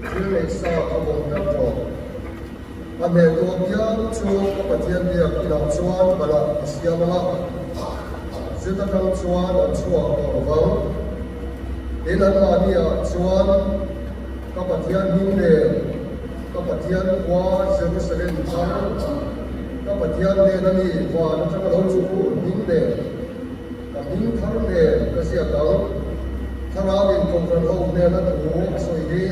Thil neih sa ka bawm tlat rawh. A hmel tuam piang chu ka Pathian biak inah chuan balah ka siam ang a, zet atang chuan an chhuak tawh lo vang. Tin, anmahniah chuan ka Pathian hming nen, ka Pathian khua Jerusalem thar, ka Pathian hnena mi van atanga lo chhuk hming nen, Ka hming thar nen ka ziak ang. Thlarau in Kohhran ho hnena thu a sawi hi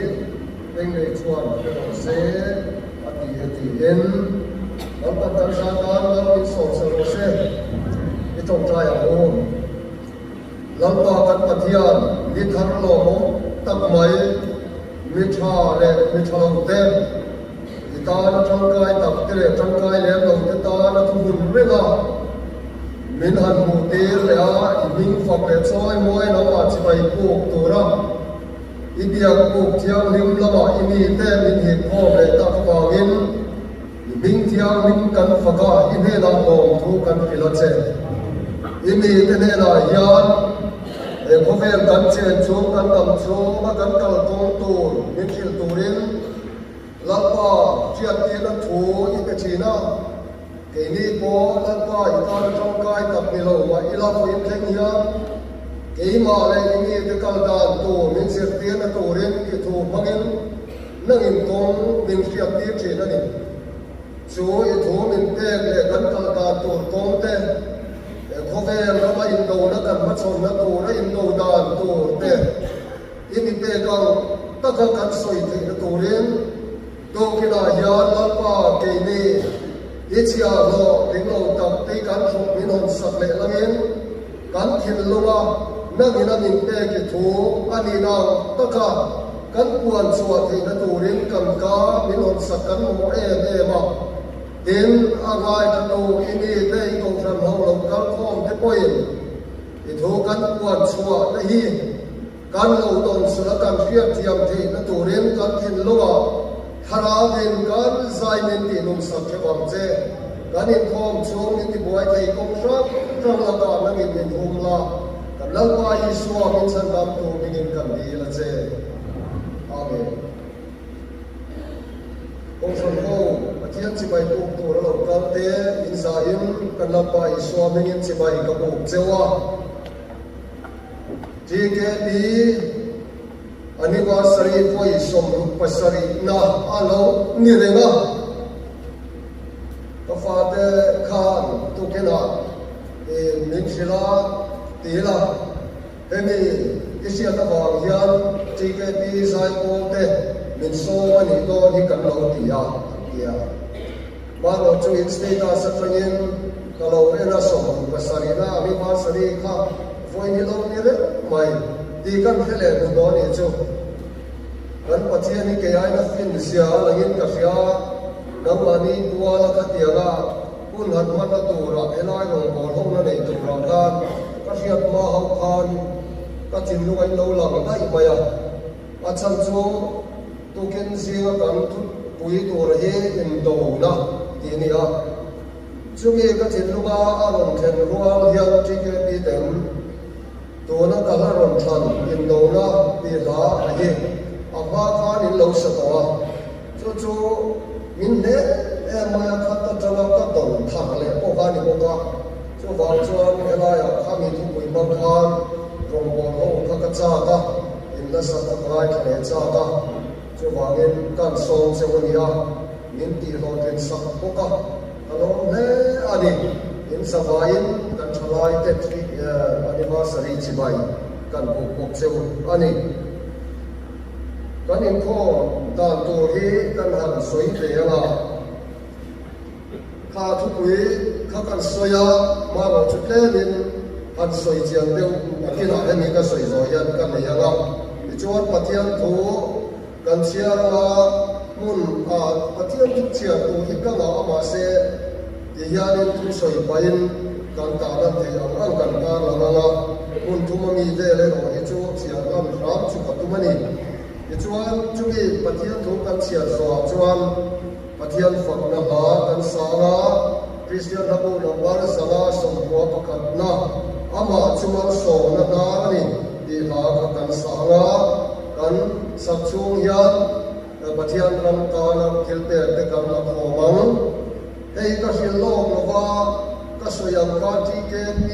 eng nei chuan hre rawh se a ti e tiin Lalpan kan hla tan lal min sawm sa rawh se i tawngtai ang u. Lalpa kan Pathian ni thar lawmawm tak mai mi tha leh mi tha lo te i tana tangkai tak te leh tangkai lem lo te tana thuhmun reng a, Min han hmuh tir leh a, i hming fak leh chawi mawi lamah chibai puk tura i biak puk thianghlim lamah i mite min hip khawm leh tak avangin i hming thianghlim kan fak a, i hnenah lawmthu kan hrilh a che. I mite hnenah hian he khawvel kan chen chung kan dam chhunga kan kalkawng tur min hrilh turin Lalpa hriattirna thu i pe thin a. Keini pawh Lalpa i tana tangkai tak ni lo mah ila vawiin thleng hian keimah leh i mite kal dan tur min zirtirna turin i thu hmangin nangin kawng min hriattir thin a ni. Chu i thu min pek leh kan kal dan tur kawng te, he khawvel rama indona kan hmachhawnna tura indo dan tur te i mi pek ang taka kan sawi theihna turin Tawkinah hian Lalpa keini i chhiahhlawh tling lo tak tei kan hruk min hawn sak leh langin kan thinlunga nangin a min pek i thu a nih nang taka kan puan chhuah theihna turin kan ka min hawn sak kan mamawh em em a. Tin, a ngaithla i mi te i kohhran ho lo kal khawm te pawhin i thu kan puan chhuah te hi Kan lo tawn sula kan hriatthiam theihna turin kan thinlungah Thlarauin kan zai min tih nungsak hrep ang che. Kan inkhawm chhung min tibuai thei kawng hrang hrang lakah nangin min hum la, kan Lalpa Isua min chhandam tur hmingin kan dil a che. Amen. Kohhran ho, Pathian chibai buk tur a lo kal te, in zaiin kan Lalpa Isua hmingin chibai ka buk cheu a. TKP Anniversary vawi 67 na a lo ni reng a, ka fate khan tukinah min hrilh a ti la, hemi i hriat avang hian TKP zaipawl te min sawm a nih dawn hi kan lo ti a, an ti a. Mahlo chu in status atangin ka lo en a 67 na anniversary kha vawi ni lo ni reng mai tih kan hre leh hnu dawn nih chu. Kan Pathian hi kei aina fin zia a langin ka hria a, nangmahni kuala khatianga hun han hmanna turah helai rawngbâwl hona nei turah khan ka hriat hma hauh khan ka thinlung a in lo lang daih mai a. A chhan chu tukin zinga kan thutpui tur hi indona tih a ni a. Chumi ka thinlunga a rawn thlen rual hian TKP ten tuna ka hla rawn thlan indona tih hla a hi a hma khan in lo sa tawh a. Chu chu min hle em mai a, khat atanga ka dawn thar leh pawh kha a ni bawk a. Chuvang chuan helaiah khami thupui hmang khan rawngbâwl ho kha ka châk a, in nasa tak ngaithla leh châk a, chuvangin kan sâwm cheu a nia, min tihhlawhtlin sak bawk a, ka lawm hle a ni. In zavaiin kan ṭhalaite anniversary chibai kan buk bawk cheu a ni. Kan inkhawm dan tur hi kan han sawi ve ang a. Kha thupui kha kan sawi a, marawh chu tlemin han sawi chian deuh nakinah hemi ka sawi zawh hian ka nei ang a. Tichuan Pathian thu kan chhiar anga hmun a Pathian thu chhiar tur hi ka ngah a mahse ti hianin thu sawi pahin kan tahlan theih ang ang kan tarlang ang a, hmun thum ami vel erawh hi chu chhiar lan hram chu ka tum a ni. Tichuan chumi Pathian thu kan chhiar zawhah chuan Pathian fakna hla kan sang a, Kristian hlabu number 191 na Amah chu malsawmna hnar a ni tih hla kha kan sang a, kan sak chhung hian. Pathian ram tana thil pek te kan la khawm ang. Hei ka hrilh lawk lo va, ka sawi ang kha TKP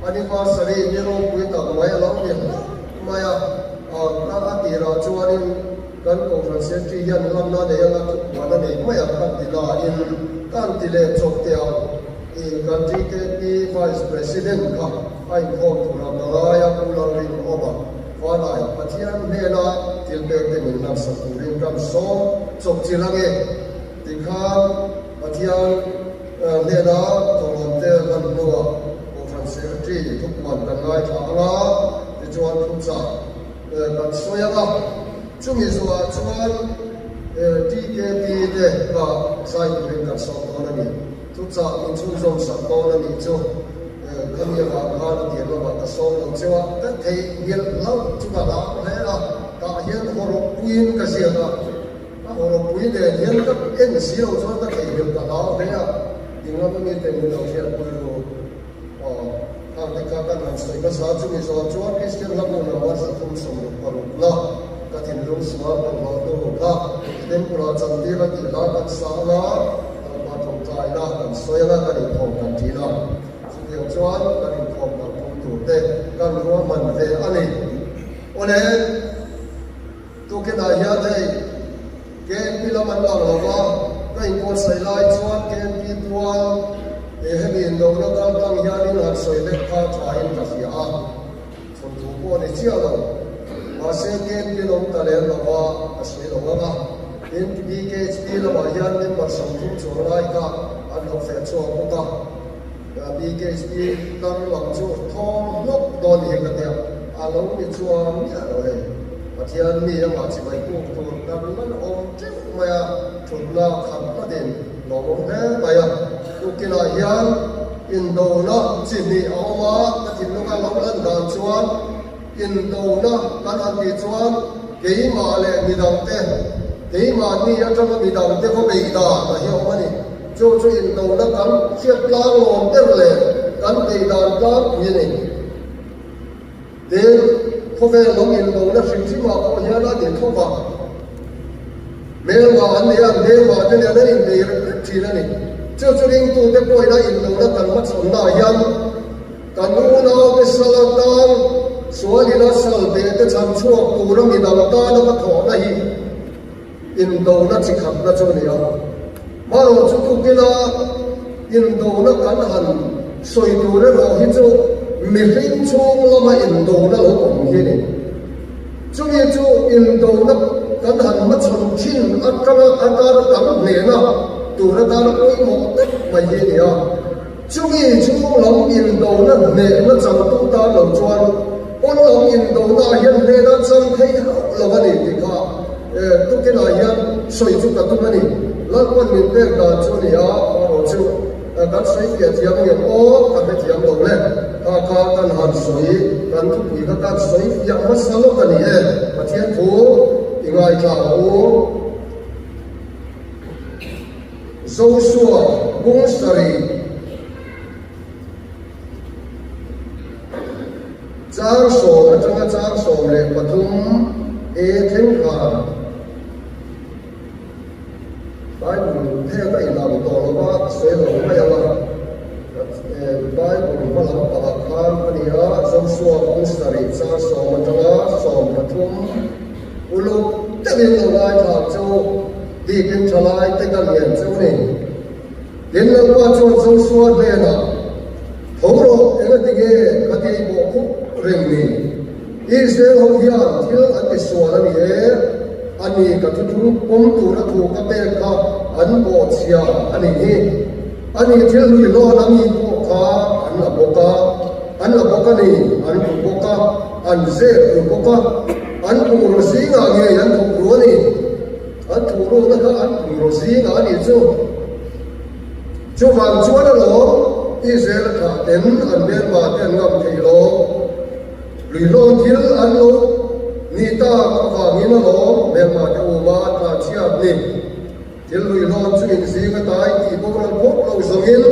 anniversary ni ropui tak mai a lo ni hlauh mai a, a tirah chuanin kan Kohhran Secretary hian lanna nei anga thupuan a nei mai ang kan ti nain kan ti leh chawp teh ang. Kan TKP Vice President kha a inkhawm turah ka ngai a, Pu Lalrinawma Vanai Pathian hnena thil pek te min laksak turin kan sawm chawp chilh ange. Tikhan Pathian hnena thawhlawmte hman hnuah Kohhran Secretary thupuan kan ngaithla ang a, tichuan thuchah kan sawi ang a. Chumi zuah chuan TKP te kha zai turin kan sawm dawn a ni. Thuchah min chhunzawm sak dawn a nih chu khami avang khan a tir lamah ka sawm lo cheu a, ka theihnghilh hlauh chu ka hlau hle a, tah hian hawrawp puiin ka ziak a. A hawrawpui nen hian ka en si lo chuan ka theihnghilh ka hlau hle a, dinglam ami te min lo hriatpui ru. Aw, khang te kha kan han sawi hmasa chu mi zawh chuan Kristian hla bu number 366 la ka thinlung sual bawlhhlawh hnu kha Temple-ah chantir a tih hla kan sa ang a, Lalpa tawngtaina kan sawi ang a, kan inkhawm kan ṭin a. Chutiang chuan kan inkhawm kalphung tur te kan ruahman ve a ni. Awle. Tukinah hian hei KNP lam an lang lo va, ka inbuatsaih lai chuan KNP pual he hemi indona kal tlang hianin han sawi vek kha thain ka hria a, thawnthu pawh a ni chiah lo. Mahse KNP an awm ta lem lo va, ka sawi lo ang a. Tin, BKHP lamah hian member 30 chuang lai kha an lo feh chhuak bawk a. BKHP tar lam chu thawm hlawk dawn hi ka tia, a lo ni chuang miah lo hei. Pathian mi amah chibai kuk tur kan lan awm teuh mai a, thutna khat tlatin lawmawm hle mai a. Tukinah hian indona chi hnih a awm a, ka thinlunga lo lan dan chuan indona kan han tih chuan keimah leh midangte, keimahni atanga midangte va bei dan a hi a awm a ni. Chu chu indona kan hriat tlang lawm ber leh kan bei dan tlangpui a ni. Tin, khawvel lam indona hrim hrimah pawh hian a ni tho va. Hmelma an ni a, hmelma te nen an inbei rep rep thin a ni. Chu chu ringtute pawhin a indona kan hmachhawnnaah hian kan unaute sal atan sualin a sal beh te chhan chhuak tura midang tana va thawhna hi Indona chi khatna chu a ni a, marawh chu tukina indona kan han sawi tur erawh hi chu mihring chhung lama indona lo awm hi a ni. Chumi chu indona kan han hmachhawn thin atanga atana kan hnehna tur atana pawimawh tak mai hi a ni a. Chumi chhung lam indona hnehna changtu tan lo chuan pawn lam indonaah hian hnehna chang thei hauh lo a ni tih kha tukinah hian sawi chu ka tum a ni. Lalpawn min pek dan chu a ni a, erawh chu kan sawi fiah thiam ngem aw ka hre thiam lo le. Kha kha kan han sawi, kan thupui kha kan sawi fiah hmasa lawk a ni e. Pathian thu i ngaithla ang u. Joshua bung sarih chang sawm atanga chang 13 e thleng khan Bible phek a inang tawh lo va, ka sawi lo mai ang a. Bible hma lam pangah khan a ni a, Joshua bung sarih chang sawm atanga 13 uluk deuhin lo ngaithla chu. Bikin thalai te ka lian cheu ni. Tin Lalpa chuan Joshua hnenah, Tho rawh, engati nge ka tih pawh khup reng ni? Israel ho hian thil an ti sual a ni e, a ni ka thuthlung pawm tura thu ka pek kha an bawhchhia a nih hi. A ni thil hlui hlawn a mi pawh kha an la bawk a, an la bawk a ni, an ru bawk a, an zep ru bawk a, an bungraw zingah ngei an thawk ru a ni. An thuhrukna kha an bungraw zingah a nih chu. Chuvang chuan alawm Israel a thlah ten an hmelma te an ngam thei lo. Luihlawn thil an lo nih tak avangin alawm hmelma te uma an tlan chhiat ni. Thil luihlawn chu in zing a tai tih boral phawt lo zawngin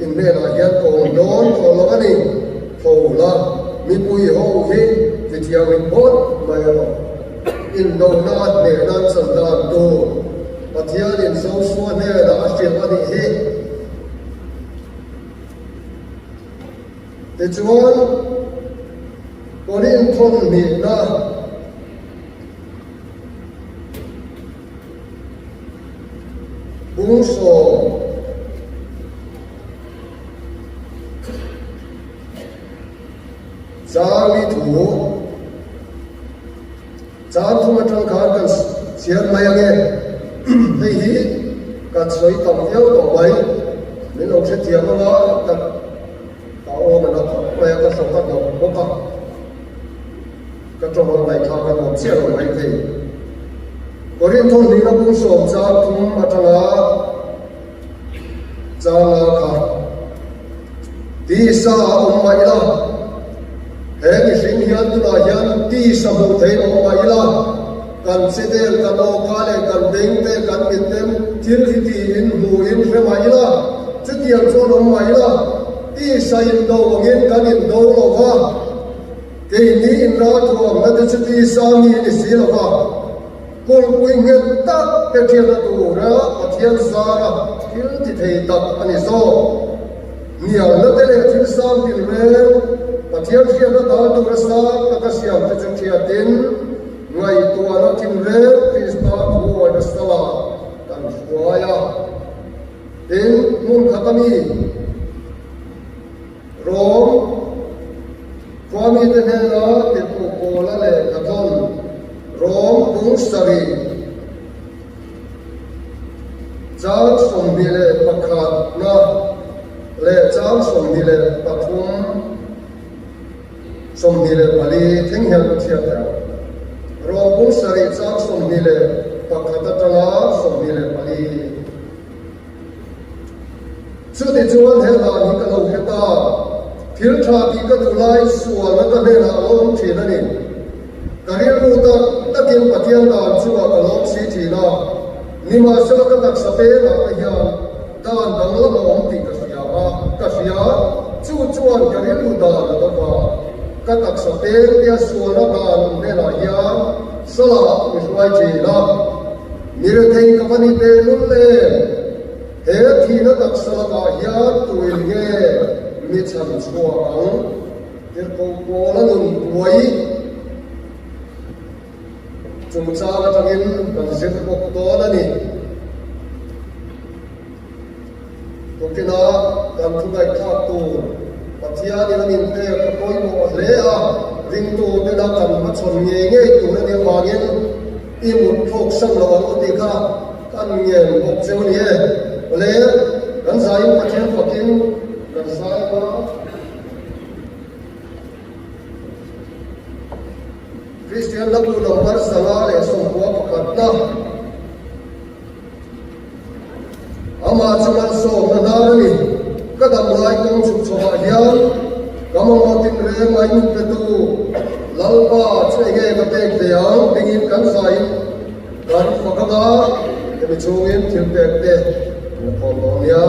in hnenah hian ka awm dawn tawh lo a ni. Tho la, mipui ho hi ti thiangin phawt mai erawh. Indona a hnehna an chan dan tur. hrilh a nih hi. Tichuan, Korinth thawn hnihna bung sawm Changli thu Chang thum atang khan kan chhiar mai ange. Hei hi kan sawi tam viau tawh mai. Min lo hrethiam anga ka ka awm a na khawp mai a, ka hrawk a hnawk bawk a. Ka tawng a ngaihthlak a nuam chiah lo mai thei. Korinth hnihna bung sawm chang thum atanga Changa kha tisa a awm mah ila, he mihring hian tunah hian tisa hmuh theihin a awm mah ila, kan chitel, kan awka leh kan beng te, kan mit ten thil hi tiin hmuhin hre mah ila, chutiang chuan awm mah ila, tisa indo angin kan indo lo va, keini inralthuamna te chu tisa mi ni si lo va. Kulhpui nghet tak te thianna tura Pathian zara thil ti thei tak a ni zawk. Hnialna te leh thil sang tinreng Pathian hriatna dal tura sang taka siam te chu thiatin ngaihtuahna thinreng Krista thu awihna salah kan hruai a. Tin, hmun khat a mi. Rom khuamite hnena tirhkoh Paula lehkha thawn Rom bung sarih chang 21 na leh chang 23, 24 thleng hian ka chhiat teh ang. Rom bung sarih chang 21 atanga 24. Chutichuan he dan hi ka lo hre ta, thil tha tih ka duh lai sualna ka hnenah a lo awm thin a ni. Ka rilru tak takin Pathian dan chungah ka lawm si thin a, nimahsela ka taksa pengah te hian dan danglam a awm tih ka hria a, ka hria, chu chuan ka rilru dan a lo va, ka taksa peng tia sualna dan awm hnenah hian salah mi hruai thin a. Mi rethei ka va ni tehlul em? He thihna taksa lakah hian tuin nge mi chhan chhuak ang? Tirhkoh Paula nun buai chungchang atangin kan zir bawk dawn a ni. Tukinah kan thu ngaihthlak tur Pathianin an inpek a pawimawh hle a, ringtutena kan hmachhawn ngei ngei tur a nih avangin i mut thlawk san lo ang u tih kha kan ngen bawk cheu a ni e. Awle, kan zaiin Pathian fakin kan zai a. Kristian lamtu number 591 na. Amah chu malsawmna hnar a ni. Ka dam lai kawng chhuk chhoah hian ka mamawh tinreng mai min petu Lalpa chu enge ka pek ve ang dingin kan zaiin kan fak anga hemi chhungin thil pek te an la khawm dawn nia.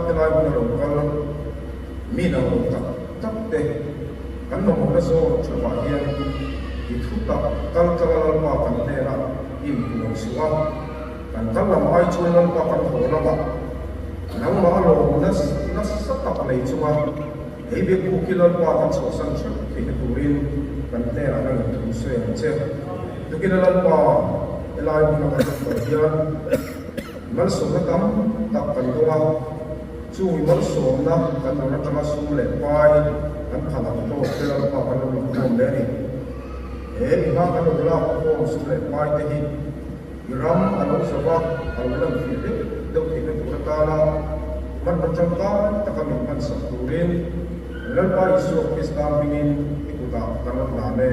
Helai hmuna lo kal mi nang lo tak tak te kan mamawhna zawng theuhah hian i thu tak kal tlanga Lalpa kan hnena i inpuan suh a, kan kal lam ai chuan Lalpa kan haw lamah nangmah a lawm nasa tak nei chunga hei biakbuk hi Lalpa kan chhuahsan theuh theihna turin kan hnenah nangin thu sawi ang che. Tukina Lalpa helai hmuna kan awm tawh hian Malsawmna tam tak kan dawng a, chung malsawmna kan dawn atanga sum leh pai kan phal ang tawk te Lalpa kan lo la khawm leh a ni. He mi hma kan lo lak khawm sum leh pai te hi i ram a lo zauh a, a lo lan fiah deuh deuh theihna tur atana hmanraw tangkai taka min hmansak turin Lalpa Isua Krista hmingin i kutah kan rawn hlan e.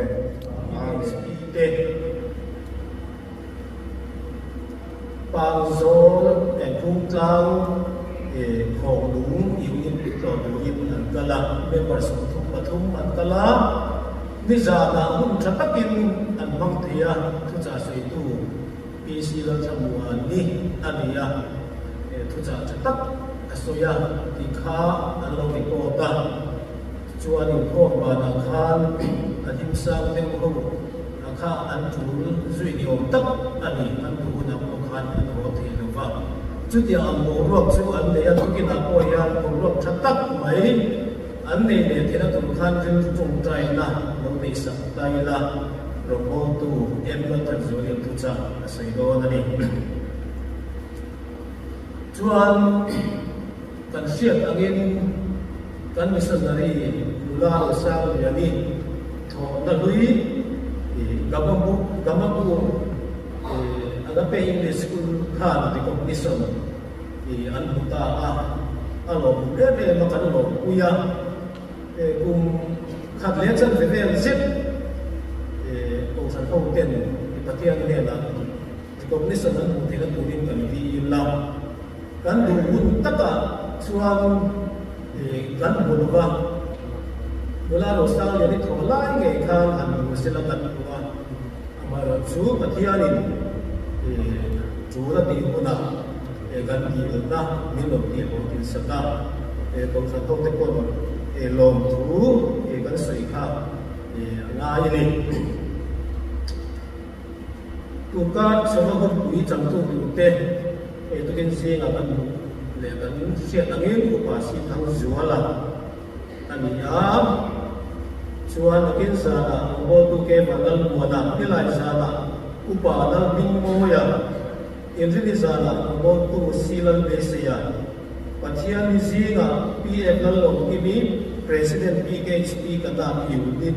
Amen. Te. Pangzawl eh Bungtlang eh Khawnglung unit tlawh turin an kal a, member 33 an kal a, nizanah hun tha takin an hmang thei a, thuchah sawitu PC Lalthlamuani a ni a, eh thuchah tha tak a sawi a tih kha an lo report a, tichuan inkhawm banah khan a himsang deuh ho. A kha an tul zui ni awm tak a ni, an duh hunah pawh khan an haw thei lo va. Chutiang ang boruak chu an nei a, tukinah pawh hian boruak tha tak mai an nei leh theihna tur khan rilru tawngtaina lo neihsak ta ila, rawngbawltu M. Lalthanzuali'n thuchah a sawi dawn a ni. Chuan kan hriat angin kan missionary nula Rosangliani thawhna hlui Gamabur Agape English School khan recognition an hmu ta a, a lawmawm em em a, kan lawmpui a. Kum khat leh chanve vel zet Kohhran hoten Pathian hnenah Recognition an hmuh theihna turin kan dil a, kan duh hun takah chuan kan hmu lo va, nula Rosangliani thaw lai ngei khan han hmu sela kan hmu a, amaherawhchu Pathianin tul a tih hunah kan dilna min rawn tih haw tinsak a, Kohhran hote pawn lawmthu kan sawi kha a ngai a ni. Tukar sava hunpui changtu turte tukin zingah kan hmuh leh kan hriat angin Upa Sithangzuala a ni a, chuan nakin zanah Rawngbawltu Keva Lalmuana, helai zanah Upa Lalhmingmawia, Inrini zanah Rawngbawltu Si Lalbeiseia, Pathianni zingah PF Lallawmkimi, President PKHP Katak Unit.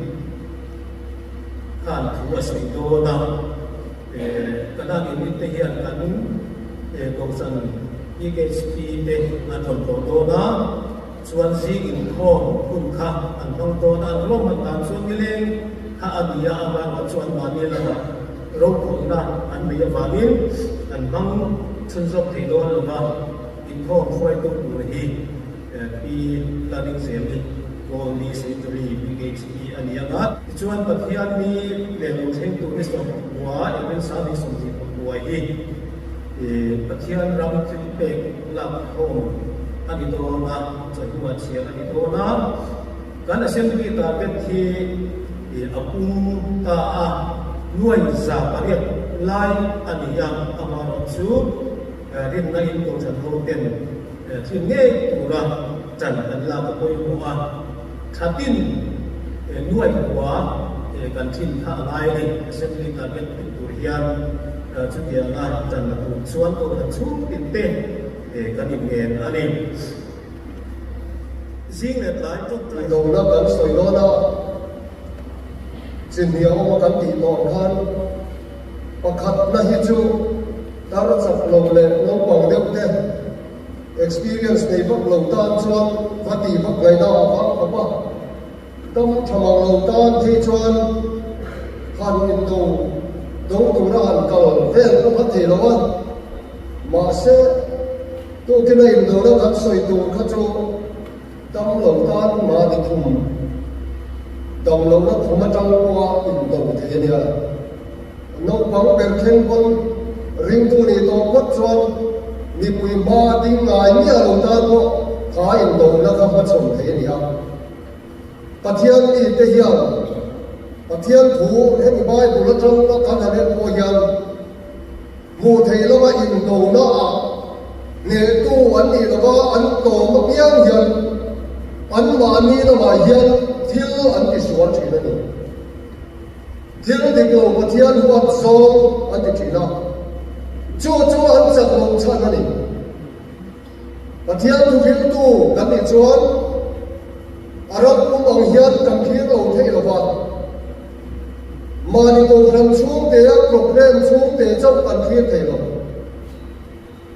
Khan thu a sawi dawn a, Kanak unit te hian kan Kohhran PKHP te an rawn tlawh dawn a, chuan zing inkhawm hun kha an hmang dawn a, an ruahman dan chuan nileng kha a ni a, amaherawh chu anmahni lamah rokhawlhna an neih avangin an hmang chhunzawm thei dawn lo va, inkhawm hruaitu tur hi Pi Laning Zeli Goldie Secretary PHP a ni ang a. Tichuan Pathian ni leh lo thleng tur ni 19 April 29 hi Pathian ram thil pek lak khawm a ni dawn a, chawhnuah chhiar a ni dawn a. Kan Assembly target hi a pum ta a, 800 lai a ni a, amaherawhchu rinna in kohhran ho ten Thil ngei tura ṭan kan lak a pawimawh a, thatin nuai khua kan thin kha a ngai a ni. Assembly target tum tur hian chutianga ṭan la tur chuan kohhran chhung tin te kan inngen a ni. Zing leh tlai ṭawngṭai. Indona kan sawi dawn a, chinhniah awm a kan tih tawh ang khan pakhatna hi chu, Tar chak lo leh naupang deuh te experience nei vak lo tan chuan va tih vak ngaihna a vang khawp a, dam tha mang lo tan phei chuan han indo do tura han kal vel pawh a thei lo a, mahse tukina indona kan sawi tur kha chu Dam lo tan mahni khum dam lohna khum atang pawha indo thei a nia. Naupang ber thleng pawn ringtu nih tawh phawt chuan mipui hma ding ngai miah lo tan pawh. indona kha hmachhawn thei a ni a. Pathian mite hian Pathian thu hemi Bible atanga kan han en pawh hian hmuh theih lama indona ah hnehtu an nih lova an tlawm apiang hian anmahni lamah hian thil an tisual thin a ni. Thil dik lo Pathian huat zawng an ti thin a, chu chu an chak loh chhan a ni. Pathian thuhriltu kan nih chuan a ram pum ang hian kan thlir lo theih lo va, mahni kohhran chhungtea problem chhungte chauh kan thlir thei lo.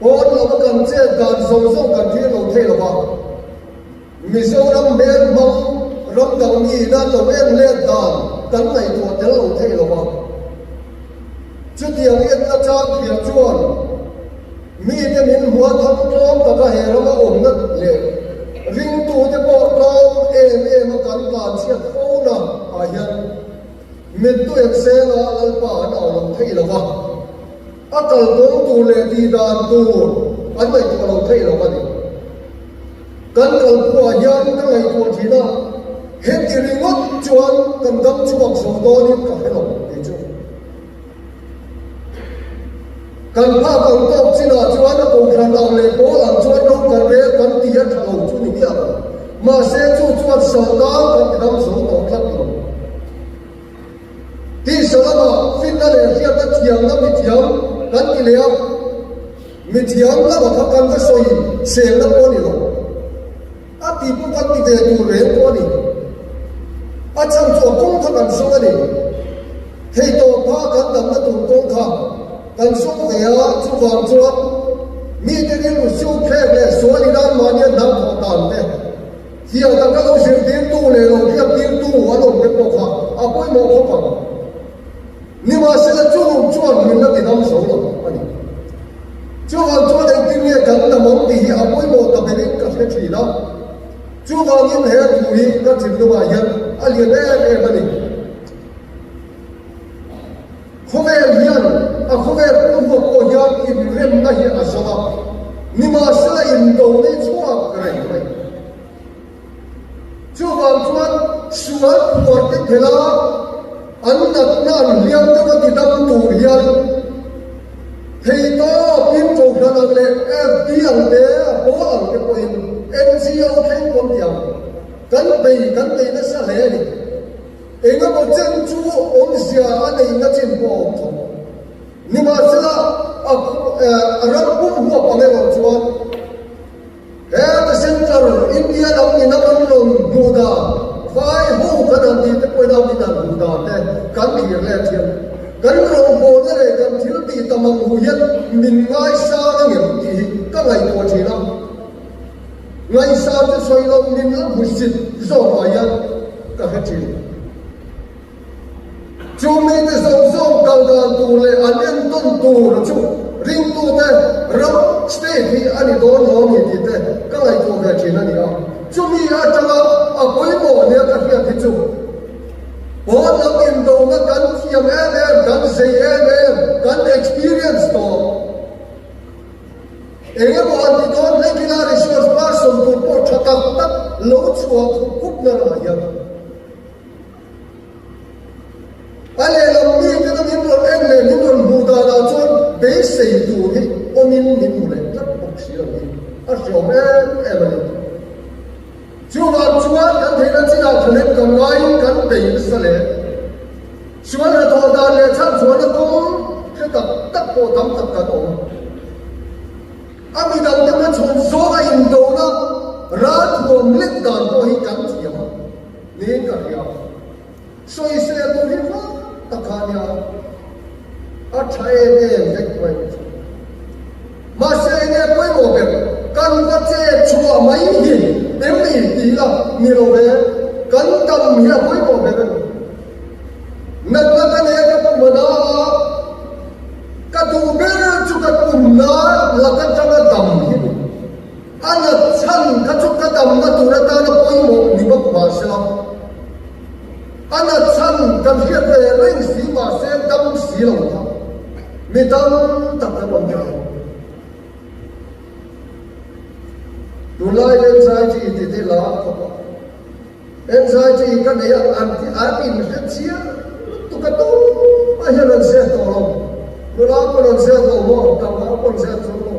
Pawn lama kan chet dan zawng zawng kan thlir lo thei lo va, Mizoram hmel hmang ram dang mi ina lo en let dan kan ngaihtuah tel lo thei lo va. Chutiang enna chang thlir chuan mite min hmua thang tlawm taka he rama awmna leh ringtute pawh tlawm em em a kan tlanchhiat fo na ah hian mittu eng sela Lalpa an au lo thei lo va, a kalkawng tur leh tihdan tur an ngaihtuah lo thei lo a ni. Kan kalphuah hian ka ngaihtuah thin a, heti ringawt chuan kan dam chhuak zo dawnin ka hre lo tih chu. Kan phak ang tawk chinah chuan a kohhran ang leh pawl ang chuan ro kan rel kan ti a tha lo chu ni miah lo. Mahse chu chuan sawrkar kan ti dam zo tawh tlat lo. Tisa lama finna leh hriatna thiamna mithiam kan ti leh a, mithiam lama kha kan va sawi selna pawh a ni lo. A ti pawh kan ti ve tur reng pawh a ni. A chhan chu a kawng kha kan zawng a ni. Thei tawh pha kan damna tur kawng kha kan zawng ve a, chuvang chuan mite rilru siu thlek leh sual inan mahnia hnam thawh dan te, Fiah taka lo zirtirtu leh lo hriattirtu an awm te pawh kha a pawimawh khawp ang. Nimahsela chung chuan min la tidam zo lo a ni. Chuvang chuan engtin nge kan dam ang tih hi a pawimawh ta berin ka hre thin a. Chuvangin he thu hi ka thinlungah hian a lian em em a ni. Khawvel hian a khawvel pumruak pawh hian inremna hi a zawng a, nimahsela indo nei chhuak reng mai. Chuvang chuan sual phuar te phela an natna an hliam deuh a ti dam tur hian theitawpin Kohhran ang leh FB ang te, a pawl ang te pawhin NGO thleng pawn ti ang kan bei kan bei nasa hle a ni. Engemaw chen chu awmzia a neihna chin pawh a awm tho. Nimahsela, a ram pum huap ang erawh chuan he the central India lam ina kan rawn hmuh dan, vai ho kan han tih te pawhin a min han hmuh dan te kan thlir let hian kan rawngbawlna leh kan thil tih tam ang hu hian min ngaisang a ngem tih hi ka ngaihtuah thin a. Ngaihsan chu sawi lo min la hmusit zawkah hian ka hre thin. Chu mite zawng zawng kal dan tur leh an entawn tur chu ringtute ram state hi a ni dawn lo a ni tih te ka ngaihtuah ve thin a ni a. Chumi atanga a pawimawh nia ka hriat hi chu pawn lam indona kan thiam em em, kan zei em em, kan experience tawh. Eng emaw an ti dawn hlei kila resource person tur pawh tha tak tak lo chhuah khup khup na ramah hian a lehlam mi tena min rawn en leh min rawn hmuh danah chuan beisei tur hi awmin min hmu leh tlat bawk si lo hi a hreawm em em a ni. Chuvang chuan kan theihna chinah thanem kan ngaiin kan bei nasa leh Sual hnathawh dan leh chhanchhuahna kawng hre tak tak pawh tam tak kan awm. A midangte hmachhawn zawnga indona ralthuam lek dan pawh hi kan thiam a niin ka hria. Sawisel tur hi hma tak kha a nia, a tha em em vek mai chu. Mahse enge pawimawh ber kan va chet chhuah mai hi em ni tih ila ni lo ve, kan dam hi a pawimawh ber a ni. Natna ka nei a ka pum a na a, ka duh ber chu ka pum na lak atanga dam hi ni. A nat chhan kha chu ka damna tur atana pawimawh ni bawk mahse la, a nat chhan kan hriat ve reng si mahse dam si lo kha mi tam tak kan awm thei. Tunlai leh. Anxiety tih te lar khawp a. Anxiety ka nei a, an ti an inhre chiang lutuk a tumah hian an zep tawh lo. Nula pawn an zep lo maw, tlangval pawn zep chuang lo.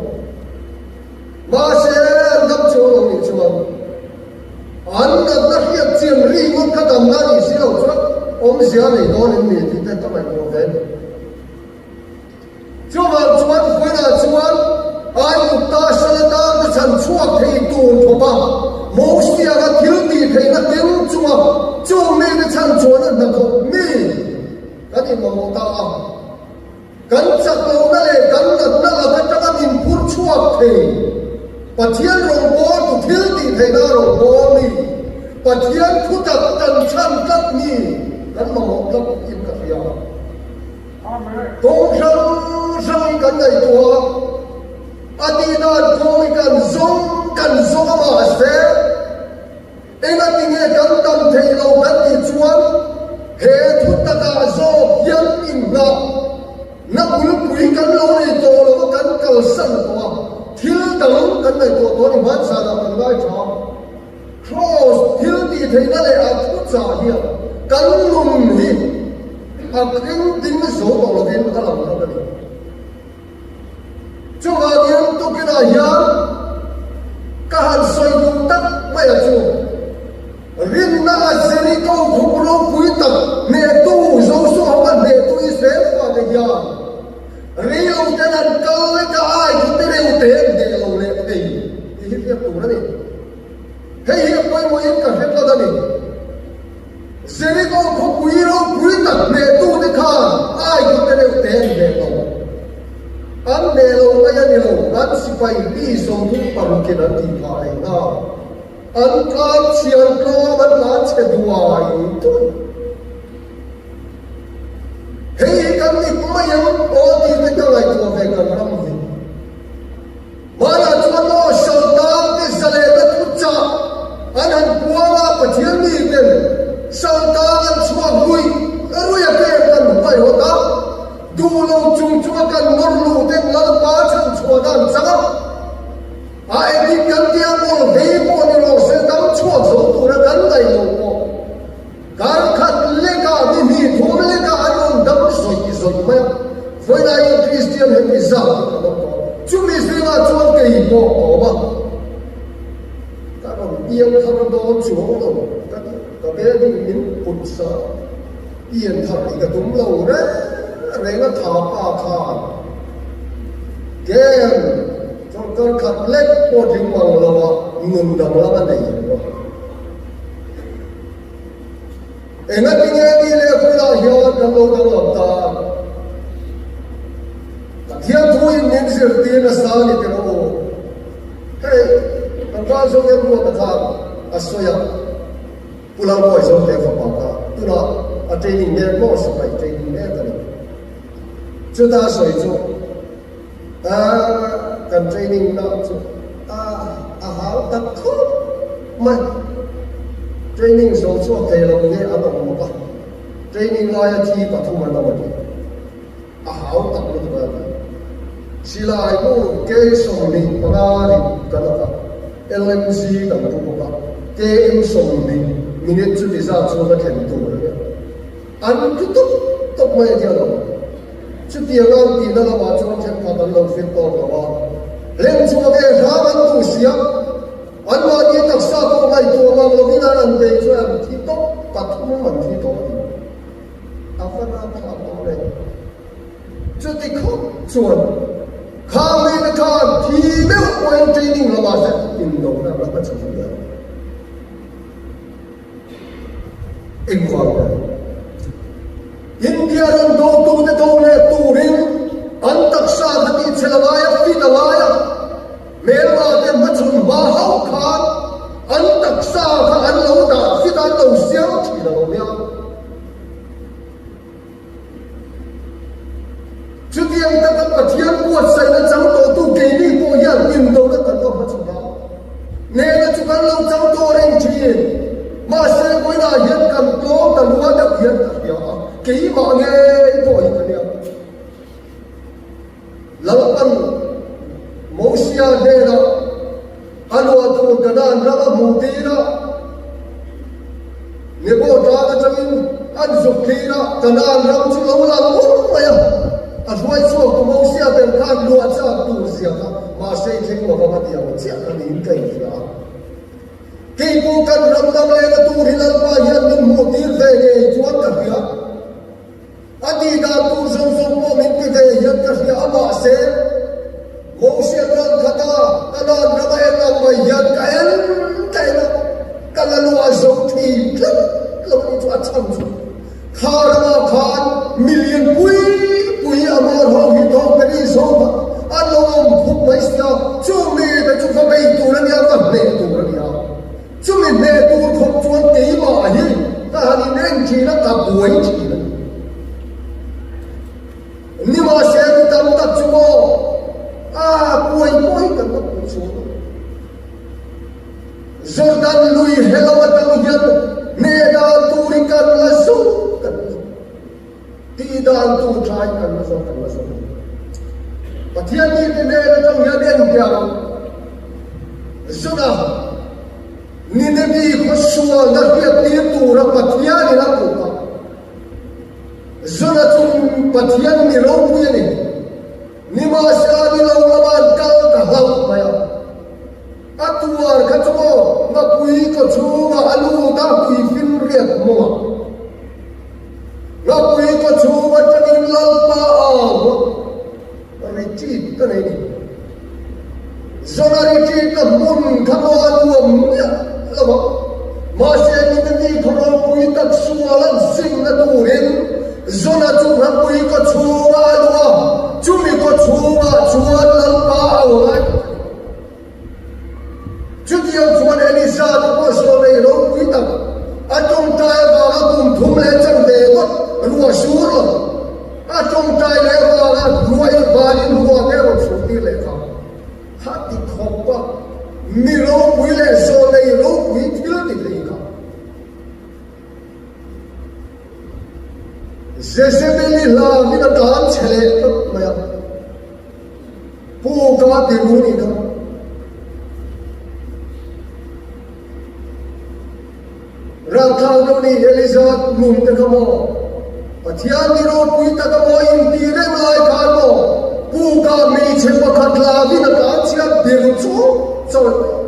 Mahse an dam chuang lo nih chuan an natna hriat chian ri ngawt kha damna a nih si lo chuan awmzia a nei dawn em ni tih te ka ngaihtuah ve a ni. Chuvang chuan Fuina chuan Aigupta Salata te chhan chhuak thei tur khawpa Mosianga thil tih theihna keng chunga chung mite chhan chuan a hnathawk mi kan inmamawh ta a. Kan chak lohna leh kan natna lak atanga min phur chhuak thei Pathian rawngbâwl tu thil tih theihna rawngbâwl mi Pathian thutak kan chhan tlat mi kan mamawh tlat in ka hria. Kawng hrang hrangin kan ngaihtuah a, a tih dan kawng hi kan zawng kan zawng a mahse engati nge kan dam theih lo kan tih chuan he thu takah zawk hian inngah na bulpui kan lo nei tawh lo a, kan kalsan tawh a, thil dang kan ngaihtuah tawh a ni hmansanah kan ngai tha. Kraws thil tih theihna leh a thuchah hian kan nun hi a thleng ding zo tawh lovin a lang tlat a ni. Chuvangin tukinah hian ka han sawi duh tak mai a chu, rinna a Jeriko khup ropui tak hnehtu Joshua hma hnehtu Israel fate hian rei lo ten an kal lek a ai chu te reuh te an hneh lo leh thei tih hi hriat tur a ni. Hei hi a pawimawhin ka hre tlat a ni. Jeriko khawpui ropui tak hnehtute khan Aigupte deuh te an hneh lo. An hneh lo mai a ni lo, an sipai mi 36in an tih phah leh nghal. An tlan chhian tlawm an tlan chhe duai duai. Hei hi kan mit mai ang aw tih te ka ngaihtuah ve kan ram hi. Hmanah chuan maw Saltan te zalehna thu chah an han puang a, Pathian mi ten Saltan an chhuak ruih ruih a kem kan huaihawt a, duh lo chung chunga kan nawr luh ten Lalpa chhan chhuahna an chang a, a engin kan tia maw vei pawh ni rawh se dam chhuak zo tura kan ngaih loh pawh kar khat lekah ni hnih thum lekah an rawn dam zawih zawih mai a, vawiinah hian Kristian hemi zat hi kan awm tawh a, chumi zingah chuan kei pawh ka awm a, ka rawn piang thar dawn chuang lo ka ti, ka building min put sa pian thar hi ka tum lo reng reng a tha pa khan game chawlhkar khat lek pawh tling mang lo a nun danglam a nei lo a. Engati nge ni leh hmunah hian kan lo danglam ta? Pathian thuin min zirtir nasa a ni teh aw. Hei, kan tan zawng em ruat a khan a sawi a, Pu Lalbawi zawng te fapa kha tunah a training mek maw sipai training mek a ni. Chuta a sawi chu, kan training na chu a hau tak khawp mai. Training zo chhuak thei lo nge an awm bawk a, training laia thi pathum an awm a ti. A hau tak lutuk a ti. Silai bu K25 rin kan awk a, LMG kan pu bawk a, KM 20 minute chuti zat chuan a thlen tur a nia. An ti tawp tawp mai a tia lo. Chutiang an tihna lamah chuan thenkhat an lo fit tawk lo a, hleng chhuak e hram an duh sia, anmahni taksa pawh ngaihtuah mang lovin an an bei chuan an thi tawp, pathum an thi tawh a ni. A va rapthlak dawn e. Chuti khawp chuan khang mite khan thi meuh pawhin training lamah hian indona an la hmachhawn hle a. Engvang ber? India ram dawtute do leh turin an taksa kha tihchhel a ngai a, fit a ngai a, hmelma te hmachhawn hma hauh khan an taksa kha an lo dah fit a, an lo siam thin a lo nia. Chutiang taka Pathian buatsaihna chang tawhtu keini pawh hian indona kan lo hmachhawn a, nena chu kan lo chang tawh reng thin. Mahse, vawiinah hian kan tlawm ta lua deuh hian ka hria a, keimah ngei pawh hi ka nia. Lalpan Mosia hnenah a luah tur Kanaan. Kanaan ram a hmuh tir a, Nebo tlang atangin an zuk thlir a, Kanaan ram chu lo lang ngur mai a, a hruai chhuak tu Mosia ber khan luah chak tur zia kha mahse i thleng lo vang a ti ang chiah kha niin ka inhria a. Kei pawh kan ram dam lehna tur hi Lalpa hian min hmuh tir ve ngei chuan ka hria. A tih dan tur zawng zawng pawh min ti ve hian ka hria a, mahse, Mosian ram khata Kanaan rama en ang mai hian ka en ka en a, ka la luah zo thin tlat lo a nih chu a chhan chu. Kha ramah khan milian pui pui Amor ho hi tawk Peris ho kha an lo awm khup mai sia, chu mite chu va bei tur a nia, va hneh tur a nia. Chumi hneh tur khawp chuan keimah hi ka han inreng thin a, ka buai thin a ni. Nimahse mi tam tak chu maw a buai pawh hi kan la pui chuang lo. Jordan lui he lam atang hian hneh dan turin kan la zawng kan la zawng. Tih dan tur tha hi kan la zawng kan la zawng. Pathian mite hnen atang hian en teh ang. Zuna Ninevi khaw sualna hriattir tura Pathianin a kut a. Zuna chu Pathian mi ropui a ni. Nimahsela ni lo lama an kal ta hlauh mai a. A tuar kha chu maw ngapui kaw chhungah a lut a, tuifin riat mawngah. Ngapui kaw chhung atangin Lalpa au a, retreat ka nei ni. Zona retreat na hmun kha maw a nuam miah lo a, mahse Nineveh khaw ropui tak sual an zingna turin Zona chu ngapui kaw chhungah a luh a, chumi kaw chhungah chuan Lalpa au a ngai. Chutiang chuan Elisa te pawh sawnei ropui tak a tawngtai avanga kum thum leh chanve ngawt ruah sur lo a tawngtai leh avanga ruah in vanin ruah te a rawn sur tir leh kha kha ti khawp a mi ropui leh sawnei ropui thil ti thei kha. Jezebeli hlangin a tlan chhe leh tlat mai a. Pu ka ti ru nih kha. Ralthlang deuh nih Eliza nun te kha maw? Pathian ni ropui tak a maw inti reng lai khan maw Pu ka hmeichhe pakhat hlangin a tlan chhiat bir chu chawi mai a.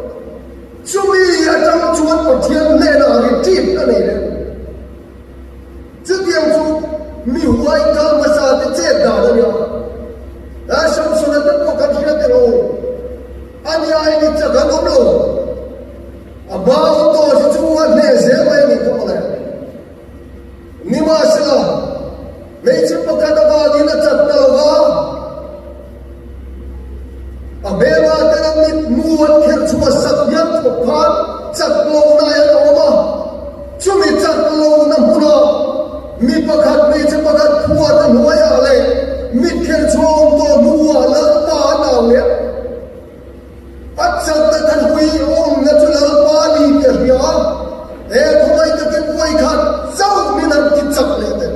Chumi atang chuan Pathian hnenah retreat a nei reng. Chutiang chu mi huai kal hmasa te chet dan a nia. Aa Samsona te pawh kan hria teh lo. A nia in i chak an awm lo. A hma in tawh hi chu a hneh zel mai a nih kha mawle. Nimahsela, hmeichhe pakhat avangin a chak ta lo va. A hmela ten a mitmu an kherh chhuah sak hian thawk khan chak lohna an awm a, chumi chak lohna hmunah mi pakhat hmeichhe pakhat phuat a hnuaiah leh mit kherh chhuah awm tawh hnuah Lalpa an au leh a. A chakna thanpui awmna chu Lalpa a ni tih a hria a, he khawngaih takin vawi khat chauh min han ti chak leh teh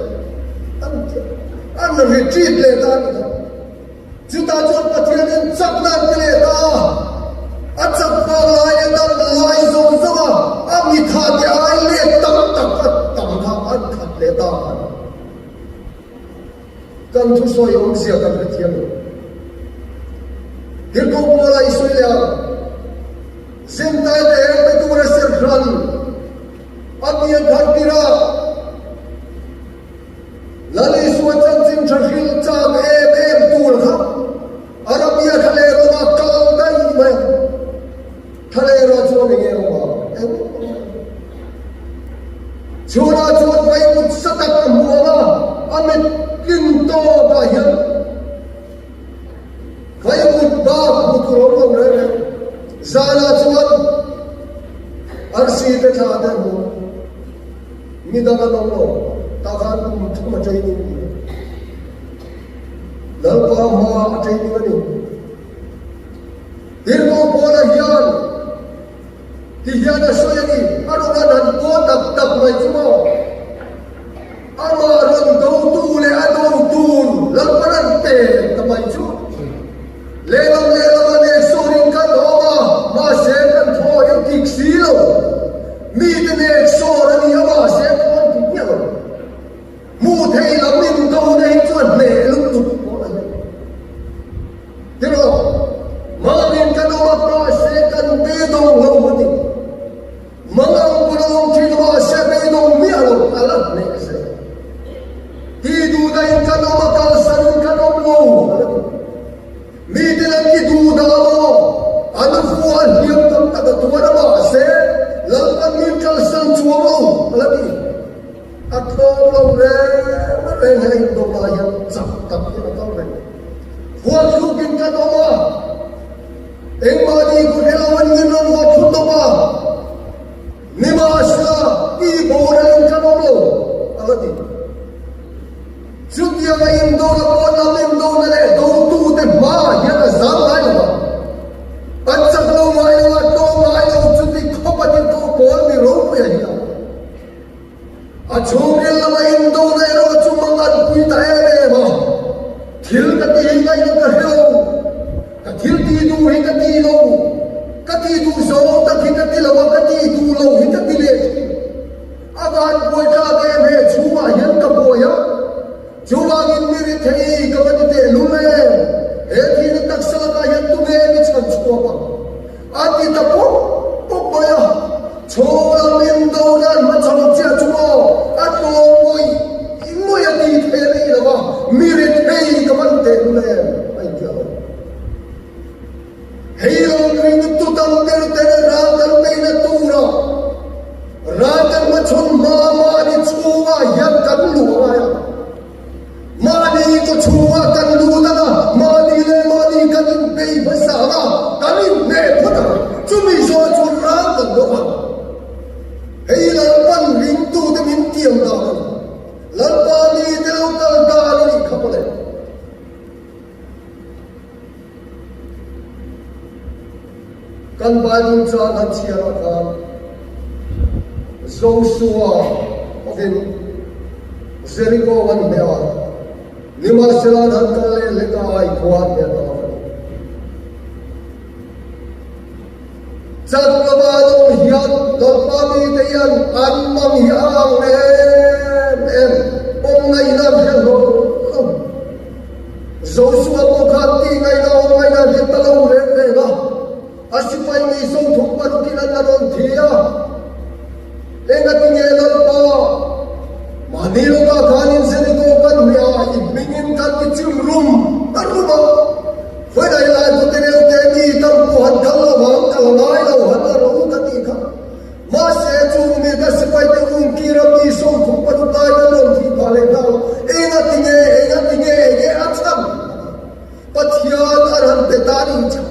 an ti a, an retreat leh ta a ni kha. Chutah chuan Pathianin chakna an ti leh ta a, a chak vang lai leh dam lai zawng zawng a, a mitha te ai let tam tak a tam kha an khat leh ta a ni. Kan thusawi awmzia kan hrethiam lo. Tirhkoh Paula i sawi leh ang, Zentaite eng pe tura serhran a pian thar tirh a, Lal Isua chanchin tha hrilh chak em em tur kha Arabia thlaleh ramah kal daih mai ang. Thlaleh rah chuan eng nge awm ang? Eng awm ang? Chhunah chuan vaimut sa tak a hmu ang a, a mit tlin tawkah hian vaimut bak hmu tur a awm lo reng reng. Zanah chuan arsi te thla te a hmu ang. Midang an awm lo, tah khan kum thum a training ni a. Lalpa hma a training a ni. Tirhkoh Paula hian ti hian a sawi a ni, a rawn an han paw tak tak mai chu maw? Amah rawn dotu leh a dotu Lalpan an pe ta mai chu. Lehlam lehlam a nek sawrin kan awm a, mahse kan thaw in tik. lo. Mite nek sawn a ni a mahse pawn ti miah lo. Hmuh theih lam indo na hi chuan hneh lutuk pawh a ni. Tiraw, mahni kan awm a mahse kan beidawng lo a ni. Mangang pawn a awm thin a mahse beidawng miah lo a la hneh zel. Ti duhna in kan awm a kalsan in kan awm lo a la ti. Miten an ti duh dah maw? An vua hliam tam tak a tuar a mahse Lalpan min kalsan chuang lo a la ti. A tlawm lo reng reng he indawhna hian chak tak hian a kal reng. Huatthluk in kan awm a, engmahni ku hrelo an min rawn huat thut tawp a, nimahsela tih boral in kan awm lo a la ti. Chutianga indawhna pawh lam indawhna leh dotute hmaah hian a zam ngai lo a, an chak lo ngai lo a, tlawm ngai lo chuti khawp a ti tawh pawl mi ropui a hian. A chhungril lama indona erawh chu mang an pui ta em em a, thil ka ti hi ngaihna ka hre lo, ka thil tih duh hi ka ti lo, ka tih duh zawng tak hi ka ti lo a, ka tih duh lo hi ka ti leh thin. A van buai tlak em he chhungah hian ka buai a, chuvangin mi ri thei ka va ti teh lul em, he thihna taksa lakah hian tunge mi chhan chhuak ang? A ti ta pawp pawp mai a, chhawng lam indo nan hmachhawn chiah chu maw a tlawm ngawih ngawih a ti thei a nei lo a, mi rethei ka van teh lul em a inti a lo. Hei lo ring tu tam ber ten ral kan beihna tura ral kan hmachhawn hma mahni chhungah hian kan luh a ngai a. Mahni ka chhungah kan lut ang a, mahni leh mahni kan inbei hmasa ang a, kan inhneh phawt ang. Chumi zawh chuan ral kan lo ang. Hei Lalpan ringtute min tiam dan a ni. Lalpa mite lo kal dan a nih kha mawle. Kan Bible caan han chhiar ah khan Joshua hovin Jericho an hneh a, nimahsela an han kal leh hlek a ai khua an hneh ta lo a ni. Chak lama an awm hian Lalpa mite hian an mang hi a ang em em, awm ngaihna an hre hlawm lo. Joshua pawh khan tih ngaihna awm ngaihna an hre ta lo reng reng a, a sipai mi sawmthum parukin an la rawn thi a. Engatinge Lalpa, mahni lawkah khanin Jericho kan hmeh a, i hmingin kan ti chim rum a rum a, Khawi lai khawte reuh te mi tam pawh han kal lo vang, kal ngai lo han la ro ka tih kha. Mahse, chung mi ka sipaite um kira mi 30 paruk lai kan rawn thih phah leh nghal a, engatinge, engatinge, enge a chhan? Pathian a ran pe ta nih chhan.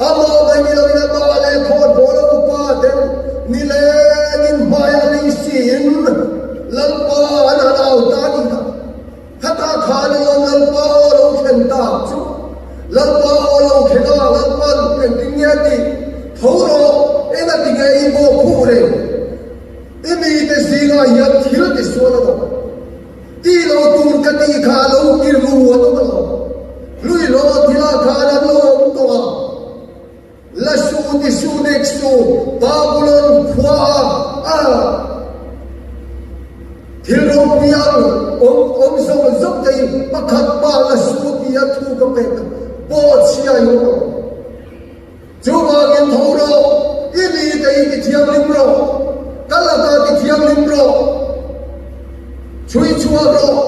Amah mai ni loin amah leh khawnbawl a upa ten nilengin hmaia lei siin Lalpa an han au ta nih kha. Khatah khan a awm Lalpa aw lo thlen tak chu Lalpa aw lo thlen a, Lalpa'n engtin nge a tih? Tho rawh, engati nge i bawk khuh reng? I mite zingah hian thil ti sual a awm. Ti lo tur ka tih kha a lo ti ru an awm alawm. Hlui hlawh thilah khan an lo awm tawh a. La su ti su nek su, Babulon khua a thil ropui ang awm awm zawng zawng te hi pakhat pa la su ti a thu ka pek pawh chhia i awm alawm. Chuvangin tho rawh, i mite hi ti thianghlim rawh, ka lakah ti thianghlim rawh, chhui chhuak rawh,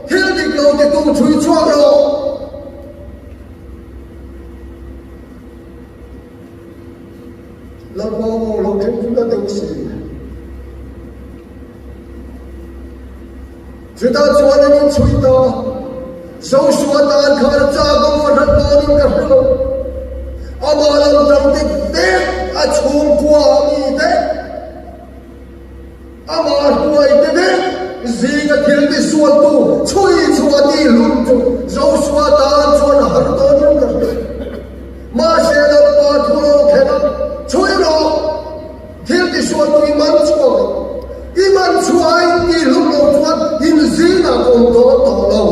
thil dik lo titu chhui chhuak rawh. Lalpa aw lo thleng chu la deuh si. Chutah chuan an inchhui ta. Joshua tan khan a chak a maw hran dawnin ka hre lo. Amah lam tang te vek a chhungkua a mi te. Amah hruai te vek zinga thil ti sualtu chhui chhuah tih hlun chu Joshua tan chuan a har dawnin ka hre. Mahse Lalpa thu lo thlen a, chhui rawh, thil ti sualtu i man chhuak rawh. I man chhuah a in tih hlum lo chuan in zingah ka awm dawn tawh lo.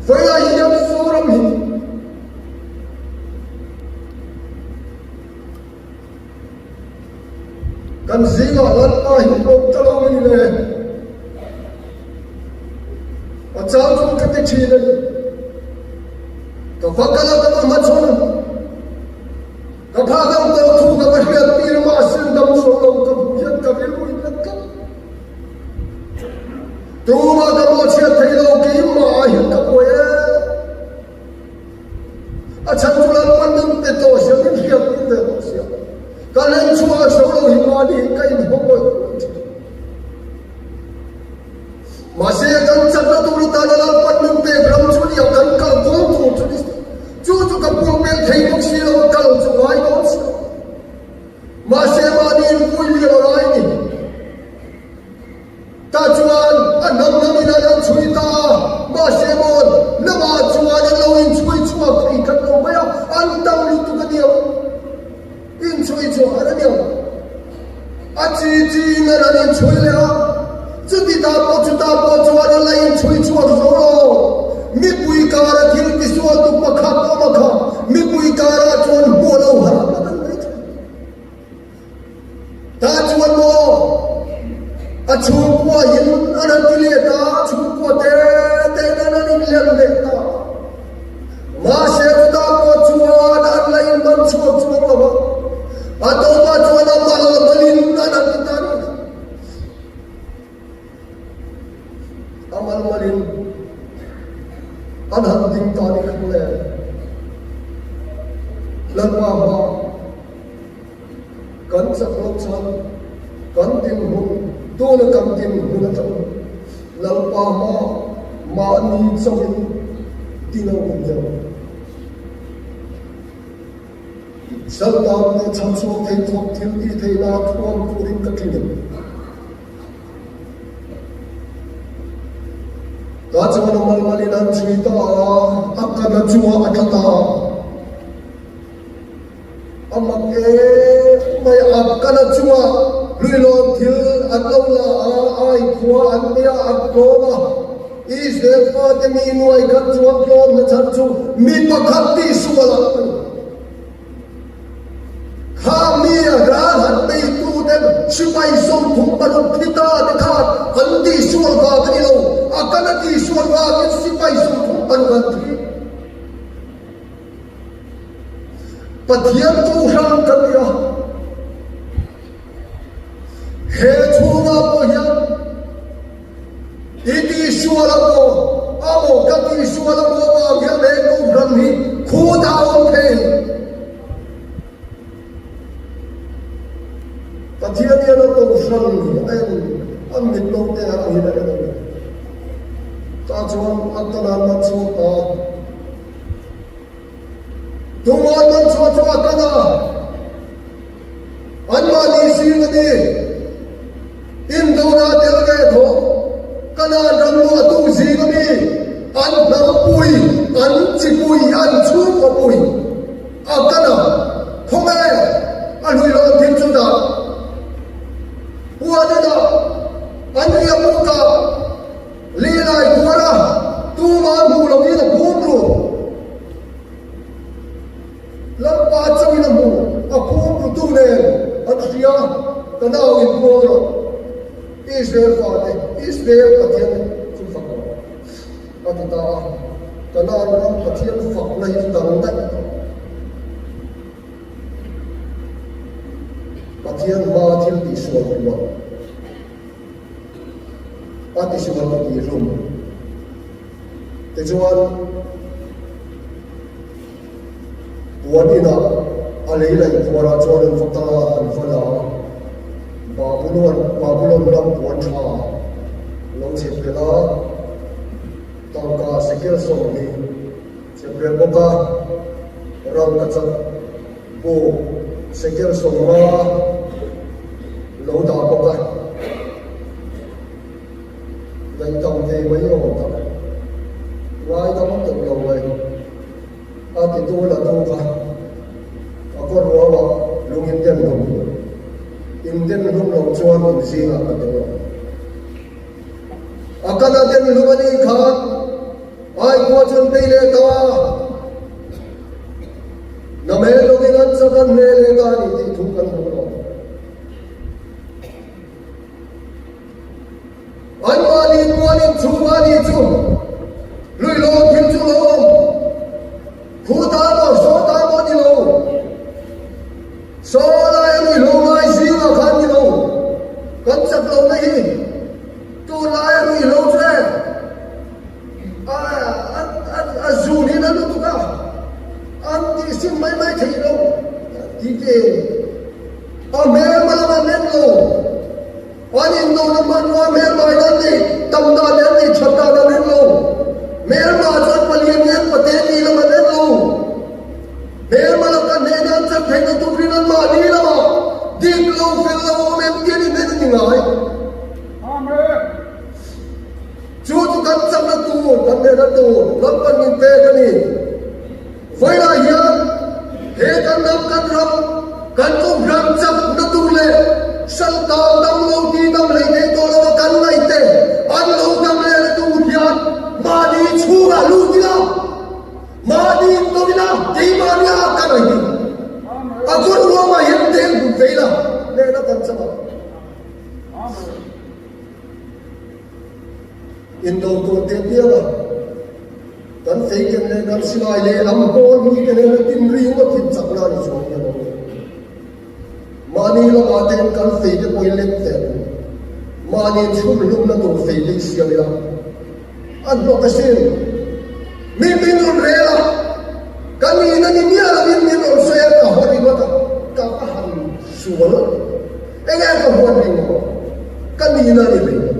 Vawilah hian Zoram hi. Kan zingah Lalpa hi awm ta lo a ni le. A chang chu ka ti thin a ni. Ka va kal a ka va hmachhawn. Ka pha deuh tawh thu ka va hriat tir mah sin dam sawi lo ka hmuh hian ka rilru in a tlat. Tumah ka mawhchhiat thei lo keimah ah hian ka buai e. A chhan chu Lalpan min pe tawh sia min hriat tir ve tawh sia. Ka len chhuah a so lo hi mahni ka inhawng ngawih ngawih thin. Mahse kan chakna tur atana Lalpan min pek ram chu nia kan kal kawng tur chu ni chu chu ka pumpelh thei bawk si lo kal chu ngai dawn si lo. Mahse mahni inpui lian a lai ni. Tah chuan a hnam hnam in an lo chhui ta a, mahse mawn lamah chuan an lo inchhui chhuak thei khat lo mai a, an tam lutuk a niang. Inchhui chhuah an a niang. A chi chi in an han inchhui leh a, chuti ta pawh chuta pawh chuan an la inchhui chhuak zo lo. Mipui kara thil tisual tu pakhat awm a kha, mipui karah chuan hmuh lo har tlat an nei thei. Tah chuan maw a chhungkua in an han ti leh ta, chhungkua te te in an han inlem leh ta. Mahse chutah pawh chuan an la inman chhuak chuang lo a, a tawpah chuan a mal malin an han ti ta nih kha. A mal malin an han ding ta nih kha mawle. Lalpa hma. Kan chak loh chuan kan dinhmun tuna kan dinhmun atang Lalpa hma mahni chauhin ding ang in deuh. Saltan leh chhanchhuak thei thawk thil tih theihna thuam turin ka tling em? Tah chuan a malmalin an chhui ta a, a kana chungah a tla ta a. A mak em mai a, kana chungah hluihlawn thil an lo la a, ai khua an nei a, an tlawm a. Israel fate mi nuai khat chuan tlawm na chhan chu mi pakhat tih sual a ni. Kha mi a ral han beitu te sipai 36 thi ta te khan an tih sual vang a ni lo, a kana tih sual vangin sipai 36 an thi. Pathian Kohhran kan ni a, he chhungah pawh hian i tihsual a maw, a maw ka tihsual a maw avang hian he Kohhran hi khut a awm thei. Pathian hian a Kohhran hi a en, a mit lo te ang hian a en a ni. Tah chuan a kanan a chhuak a. Tungai man chhuah chu a kan a, anmahni zing a ni. Indona tel ve tho Kanaan ram luahtu zing a mi, an hnampui, an chipui, an chhungkawpui a kan a, khawnge a hluihlawn thil chu dah huan ina an riah bukah Lilai kuara tuma hmuh loin a phum ru. Lalpa chauhin a hmu, a phum rutu nen an hria, ka nau in puang rawh. Israel fate, Israel Pathian chu fak rawh, a ti ta a. Kanaan ram Pathian fakna hi dang daih tawh. Pathian hmaa thil tihsual ruah. A ti sual ka ti hlum. Tichuan, puan inah a lei laih khuarah chuan an va kal a, an va la a. Babulon, Babulon ram puan tha lo chhe pel a, tangka sekel 20 chhe pel bawk a, ram ka chak buk sekel 50 lo dah bawk a. Ngaihdam ve mai awm tak. Ngaidam tawh lo mai. A ti tu la tu kha a kaw ruauah lung in den hlum. In den hlum loh chuan in zingah ka tel lo. A kana den hlum a nih khan ai khua chuan bei leh ta. Na hmel lovin an chak an hle leh ta a ni tih thu kan hmu lo. in mual in chhung a nih chu Ruihhlo thil chu lo awm. Khu ta maw saw ta maw ni lo. Saw laia ruihhlo ngai zingah khan ni lo. Kan chak lohna hi tunlaia ruihhlo chu e a zun hi na lutuk a, an tihsim mai mai theih lo tih te a hmelma lam an en lo. An indona hmanrua hmelma in an nei tam dan leh an nei that dan an en lo. Hmelma chuan palian nge an pate tih lam an en lo. Hmelma laka hnehna an chan theihna turin an mahni lamah dik lo fel lo awm em tih an inhen a ni ngai. Chu chu kan chakna tur, kan hnehna tur lampan min pek a ni. Vawilah hian he kan ram kan ram kan kohhran chakna tur leh Shaltang dam lo ti dam hlei thei tawh lova kan ngaihte an lo dam lehna tur hian mahni chhungah lut ila, mahni intawn ila, keimahni a kan a hi a kawr ruamah hian teng hmun ve ila lehna kan chak ang. Indo tur teh piang a. Kan feiken leh kan silai lehlam pawl mite nena tinri ngawt hi chakna a ni chuang hian awm e. Mahni lamah ten kan feite pawh i lek ve ang u. Mahni chhunhlumna tur feite i siam ila a hnawk asin. Mi min rawn rel a, ka nihna ni miah lovin min rawn sawi a, ka haw ringawt a, ka va han sual. Enge ka huat ringawt? Ka nihna a ni hlei lo.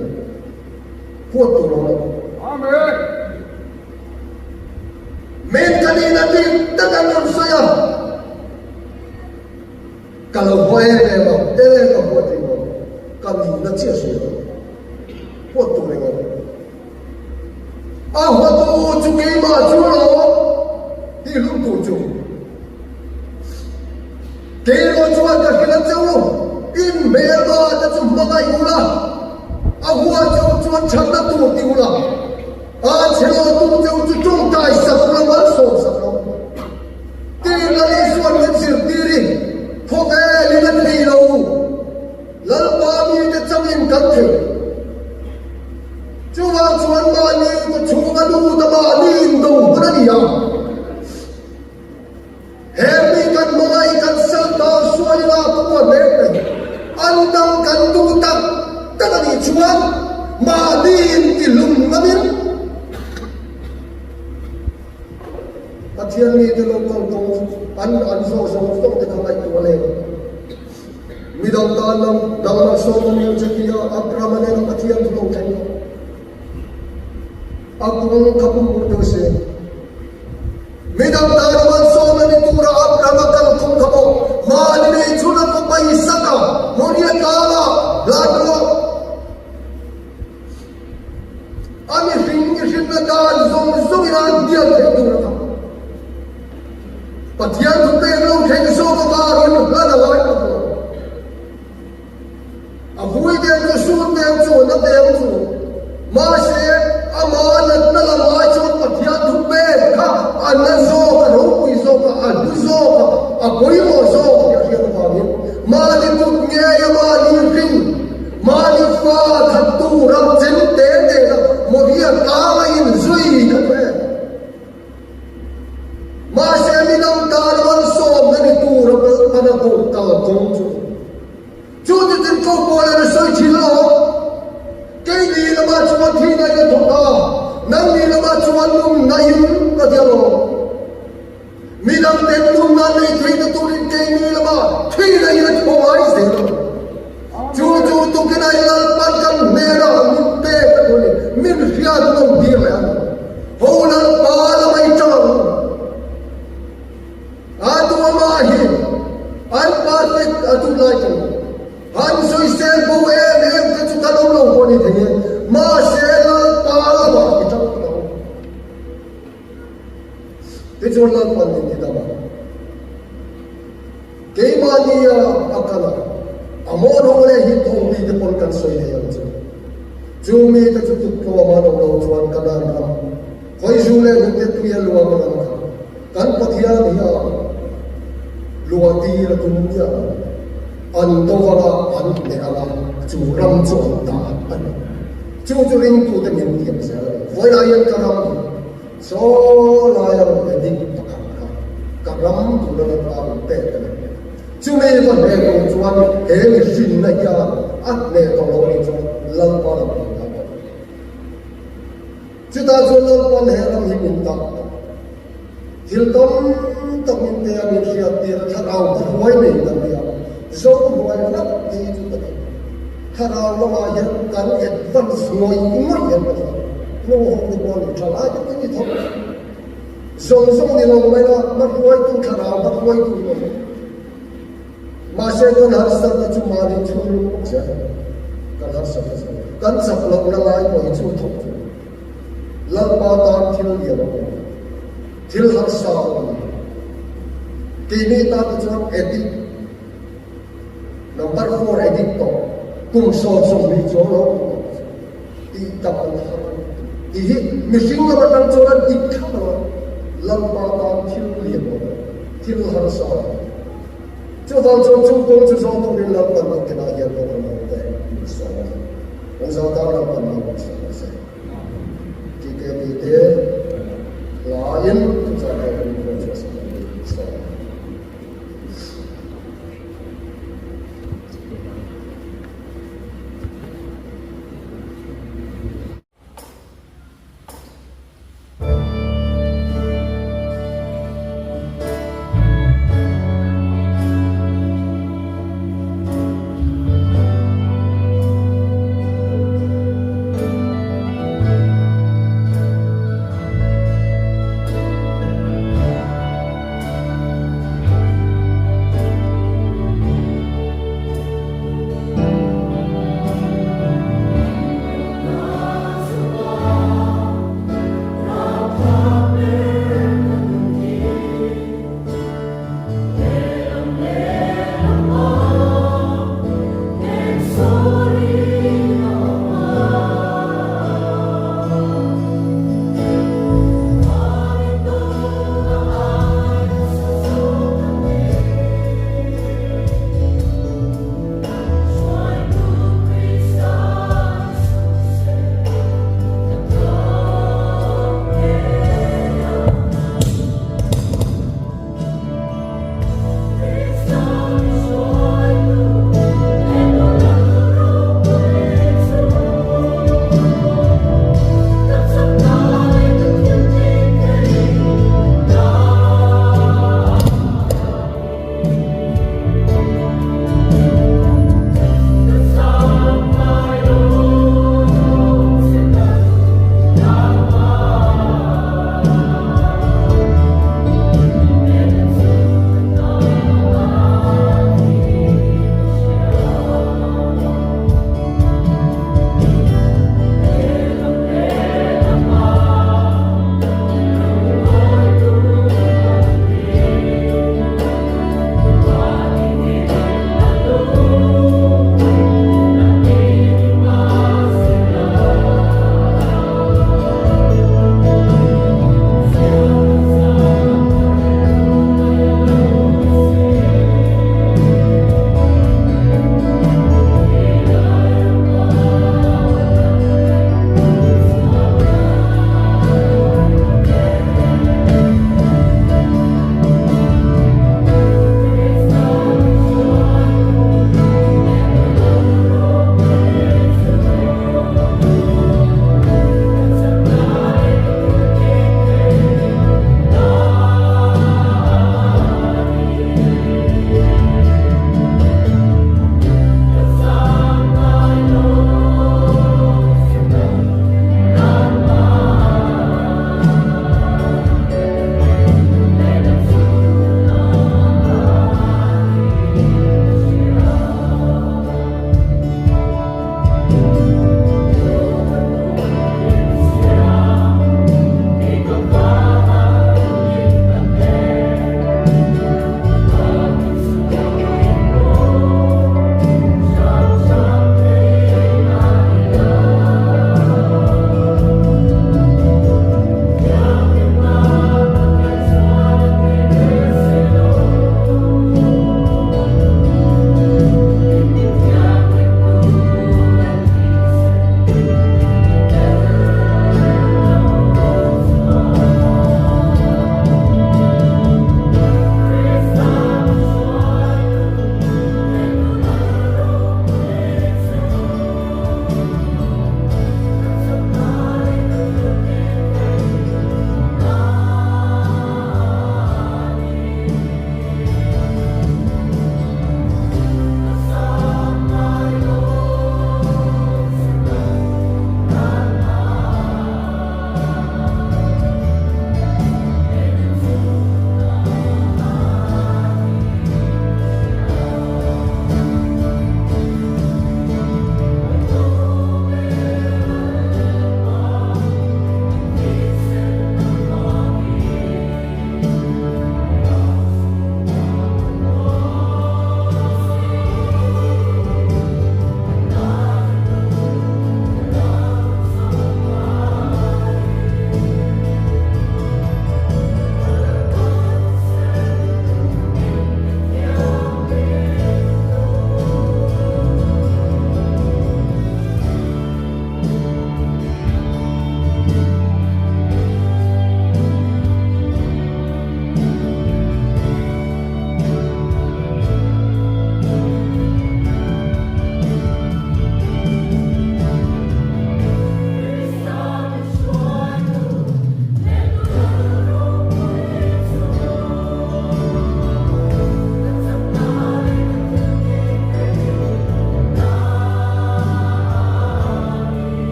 Huat tur awm lo. Amen. Men ka nihna dik tak an rawn sawi a, ka lo haw em em a, eng eng ka huat ring awm, ka nihna chiah sawi lo. Huat tur ring awm. A huatu chu keimah chu alawm, tih hlum tur chu. Keimah chuan ka hrilh a che u, in hmelma te chu hmangaih u la, a hua che u chuan thatna tur ti u la, a chhe lo tu che u chu tawngtai sak u la, malsawm sak lo. Tiin Lal Isua'n min zirtir i, Khawvelin a thei lo, Lalpa mite changin kan thei. Chuvang chuan mahni kawchhunga lut a mahni indo hun a ni a. He mi kan hmangaih kan sal ta sual ila ka uar mek mai. An dang kan duh tak tak a nih chuan mahni intihlum ngamin Pathian mite lo kal kawng an an zawh zawng zawng te kha ngaihtuah leh midang tan lam dang malsawm a nia che tia Abrahama nena Pathian thu lo thleng kha a kawng kha pum deuh se. Midang tan malsawm a ni tura Abraham a kal tum kha pawh mahni nei chhun a fapa Isaka Moria tlanga hlan rawh. A mihring mihrinna dan zawng zawngin a hnial theih tur a kha. Pathian thu pek lo thleng zawk avangin hlan a ngai ta lo. A vui deuh chu sut deuh chu na deuh chu. Mahse, amah natna lam ai chuan Pathian thu pek kha a na zawk, a ropui zawk a, a hlu zawk a, a pawimawh zawk tih a hriat avangin mahni kut ngei a mahni hring, mahni fa thattu ram chem te nena Moria tlanga inzui kha chu e. Mahse, midang tan malsawmna ni tura Lalpan a koh kal kawng chu Chu ti tin ko pawl an sawi thin lo. Keini lamah chuan thihna in a thawk a, nangni lamah chuan nunna in ka ti alawm. Midang ten nunna nei theihna turin keini lamah thihna in a thawk ngai zel a. Chu chu tukin a Lalpan kan hnenah min pek a ni, min hriat lo dir leh a ni. Ho Lalpa lamah i tang ang u. A duama hi an perfect a duh lai ka lo. Han sawisel bo em em te chu kan awm lo pawh ni thei e, mahse Lalpa lamah i tang ta lo. Tichuan Lalpan min ti dam a, keimahnia a kal a, a mawn ho leh hit ho mite pawn kan sawi thei ang chu. Chu mite chu tuktlawm an awm lo chuan Kanaan ram Khawizu leh hnute tui a luang ram kha kan Pathian hi a lua tir a tum miah lo. An do anga an hneh anga chu ram chu an ta a ni. Chu chu ringtute min tiam zel a ni. Vawilah hian ka ram hi saw laia rawn edit pakhat kha ka ram tura Lalpa min pek a ni. Chumi va hneh tur chuan he mihrinna hian a hneh tawh lo a nih chuan Lalpa lam hi a bawk. Chutah chuan Lalpa'n he ram hi min tak tawh. Thil tam tak min pe a, min hriat tir a, thlarau hruai nei kan ni a, zo hruai hlauh te hi chu ka ti. Thlarau lamah hian kan advance ngawih ngawih hian ka hria. Nu ho te pawh ni tha lai tak in i thawk. Zawng zawng ni lo mai la, hma hruaitu thlarau hma hruaitu ni lo. Mahse kan harsatna chu mahni chhung bawk zel kan harsatna chu kan chak lohna lai pawh hi chu thawk chu Lalpa tan thil lian a awm thil harsa a awm keini tan te chuan edit number 4 edit tawh kum 70 chuang lo awm tawh tih tak an har tih hi mihring lam atang chuan an dik thlap lo a, Lalpa tan thil lian awm thil harsa a ni. Chuvang chuan chu kawng chu zawng turin Lalpan kan kinah hian pawh kan awm te min sawm a, kan zo tan Lalpan lo min sawm a se. TKP te hlain thuchah te kan inkhawm chhuah sak ang tih min sawm a.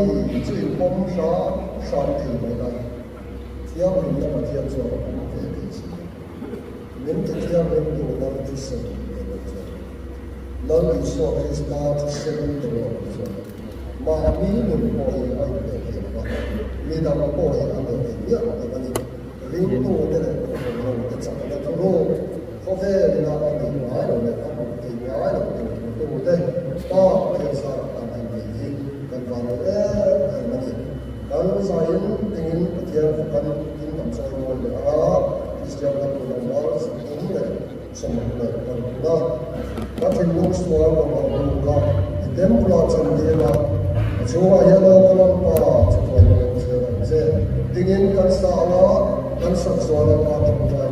Mahni chu in pawm hram hram thei mai la, thianghlimna Pathian chuan a pawm ve thei si lo. Min ti thianghlim tu Lal thisen tel lo chuan, Lal Isua Krista thisen tel lo chuan mahni nun pawh hi a inpeh thei lo va, midang pawh hi a neh thei miah lo a ni. Ringtute leh kohhran ho te chakna thuruk khawvelina a neih ngai lo leh a hmuh theih ngai loh tur hmutute Pa Pathian zarah kan han nei hi kan van lo em em a ni. Kan zaiin tingin Pathian fakan in kan chawi mawi leh a, Kristian kan nun ang mal 36 paruk na. Ka thinlung sual mamawh nu kha i temple ah chan tir a, a chhungah hian aw ka Lalpa chu tuai ka lo thlir ang che. Tingin kan sa ang a, kan sak zual ang a tawngtai.